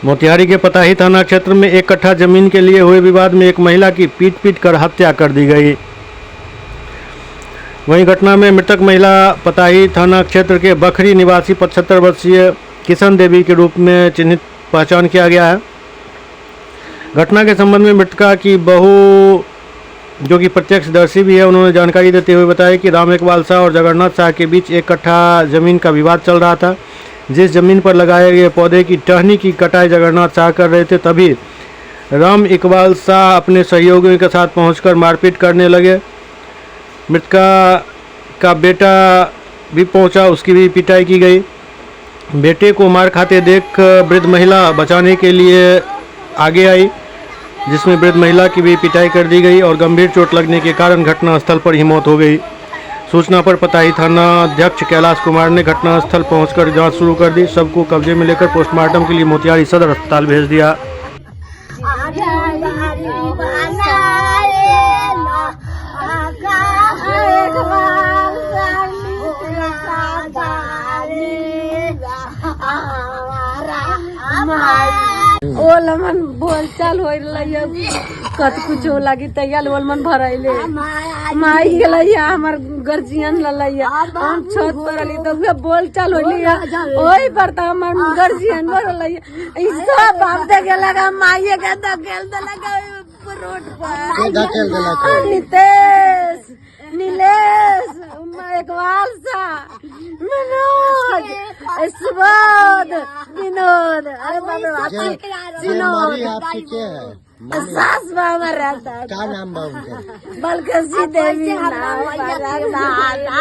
मोतिहारी के पताही थाना क्षेत्र में एक कट्ठा जमीन के लिए हुए विवाद में एक महिला की पीट पीट कर हत्या कर दी गई। वहीं घटना में मृतक महिला पताही थाना क्षेत्र के बखरी निवासी 75 वर्षीय किशन देवी के रूप में चिन्हित पहचान किया गया है। घटना के संबंध में मृतका की बहू, जो कि प्रत्यक्षदर्शी भी है, उन्होंने जानकारी देते हुए बताया कि राम इकबाल शाह और जगन्नाथ शाह के बीच एक कट्ठा जमीन का विवाद चल रहा था। जिस जमीन पर लगाए गए पौधे की टहनी की कटाई जगन्नाथ शाह कर रहे थे, तभी राम इकबाल शाह अपने सहयोगियों के साथ पहुंचकर मारपीट करने लगे। मृतका का बेटा भी पहुंचा, उसकी भी पिटाई की गई। बेटे को मार खाते देख वृद्ध महिला बचाने के लिए आगे आई, जिसमें वृद्ध महिला की भी पिटाई कर दी गई और गंभीर चोट लगने के कारण घटनास्थल पर ही मौत हो गई। सूचना पर पताही थाना अध्यक्ष कैलाश कुमार ने घटनास्थल पहुंचकर जांच शुरू कर दी। सबको कब्जे में लेकर पोस्टमार्टम के लिए मोतिहारी सदर अस्पताल भेज दिया। ओल मन बोलचाल हो रहलै कत कुछो लागी तैयार ओल मन भरैले माई गेलै हमर गर्जियन ललै हम छत पर रहली तऽ उहे बोलचाल होली ओहि पर तऽ हमर गर्जियन भरलै ई सब बाप दे गेलक माइये के धकेल देलक रोड पर। के धकेल देलक? नितेश, नीलेश, इकबाल शाह, मनोज, सुबोध, विनोद, अरे बाप रे बाप। जे विनोद। मरी आपकी के है मम्मी? सास बाबा रहता है। का नाम बा उनका? बलकसी देवी नाम रहता है।